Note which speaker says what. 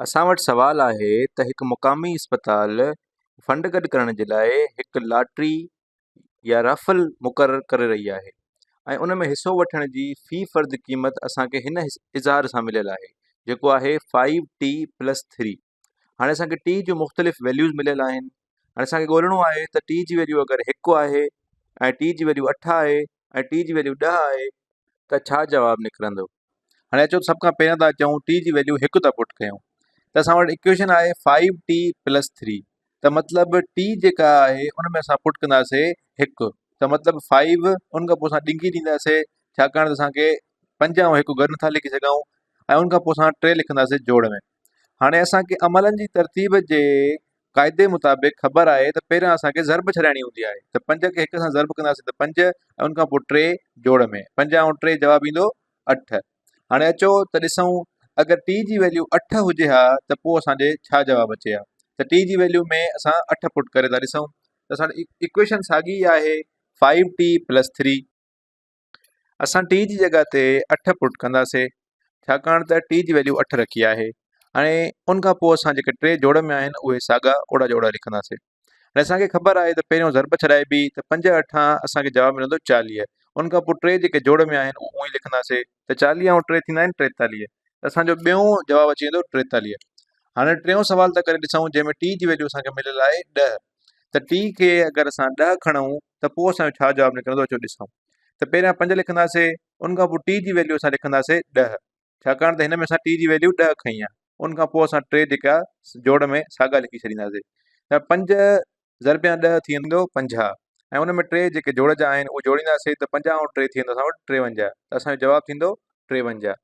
Speaker 1: اسان وٽ سوال آهي ته هڪ مقامي اسپتال فنڊ گڏ ڪرڻ جي لاء هڪ لاٽري يا رافل مقرر ڪري رهي آهي ۽ ان ۾ حصو وٺڻ جي في فرد قيمت اسان کي هن اظهار سان مليل آهي جيڪو آهي فائيو ٽي پلس ٿري. هاڻي اسان کي ٽي جون مختلف ويليوز مليل آهن. هاڻي اسان کي ڳولڻو آهي ته ٽي جي ويليو اگر هڪ آهي ۽ ٽي جي ويليو اٺ آهي ۽ ٽي جي ويليو 10 آهي ته ڇا جواب نڪرندو. هاڻي اچو سڀ کان پهريان ٿا چئون ٽي جي ويليو هڪ ٿا پٽ ڪيون ته اسان وٽ اڪويشن آهي فائيو ٽي پلس ٿري ته مطلب ٽي جيڪا آهي ان ۾ اسان پٽ ڪنداسي هڪ ته مطلب فائيو ان کان پوء اسان ڏنگي ڏينداسي ڇاڪاڻ ته اسان کي پنج ۽ هڪ گڏ نٿا لکي سگهون ۽ ان کان پوء اسان ٽي لکنداسي جوڙ ۾ هاڻي اسان کي عملن جي ترتيب جي قاعدي مطابق خبر آهي ته پهريان اسان کي ضرب ڇڏائڻي هوندي آهي ته پنج کي هڪ سان ضرب ڪنداسين ته پنج ۽ ان کان پوء ٽي جوڙ ۾ پنج ۽ ٽي جواب ايندو اٺ. هاڻي اچو ته ڏسون اگر ٽي جي ويليو اٺ هجي ها ته پوء اسان ڏي ڇا جواب اچي ها ته ٽي جي ويليو ۾ اسان اٺ پٽ ڪري ٿا ڏسون ته اسان وٽ اڪويشن ساڳي ئي آهي فائيو ٽي پلس ٿري. اسان ٽي جي جڳهه تي اٺ پٽ ڪنداسي ڇاڪاڻ ته ٽي جي ويليو اٺ رکي آهي هاڻي ان کان پوء اسان جيڪي ٽي جوڙ ۾ آهن اهي ساڳا اوڙا جوڙا لکنداسي هاڻي اسان کي خبر آهي ته پهريون ضرب ڇڏائبي ته پنج اٺان اسان کي جواب ملندو 40 ان کان پوء ٽي جيڪي جوڙ ۾ آهن اهي اونئن ئي لکنداسي ته 40 ۽ ٽي ٿيندا آهن 43 ته اسان جو ٻيون جواب اچي ويندو 43. هاڻي ٽيون سوال ٿا ڪري ڏسون جنهن ۾ ٽي جي ويليو اسان کي مليل آهي 10 ته ٽي کي اگر اسان 10 کڻون ته پوء اسان جو ڇا جواب نڪرندو اچو ڏسون ته پهريان پنج لکنداسي ان کان پوء ٽي جي ويليو اسان لکنداسي 10 ڇاڪاڻ ته هن ۾ اسان ٽي جي ويليو 10 کنئي آهي ان کان پوء اسان ٽي جيڪا جوڙ ۾ ساڳا لکي ڇڏينداسي ته پنج ضربيان 10 ٿي ويندو 50 ۽ ان ۾ ٽي جيڪي جوڙ جا آهن اهي جوڙينداسي ته 50 ۽ ٽي ٿي ويندو اسان وٽ 53 ته اسان جو جواب ٿيندو 53.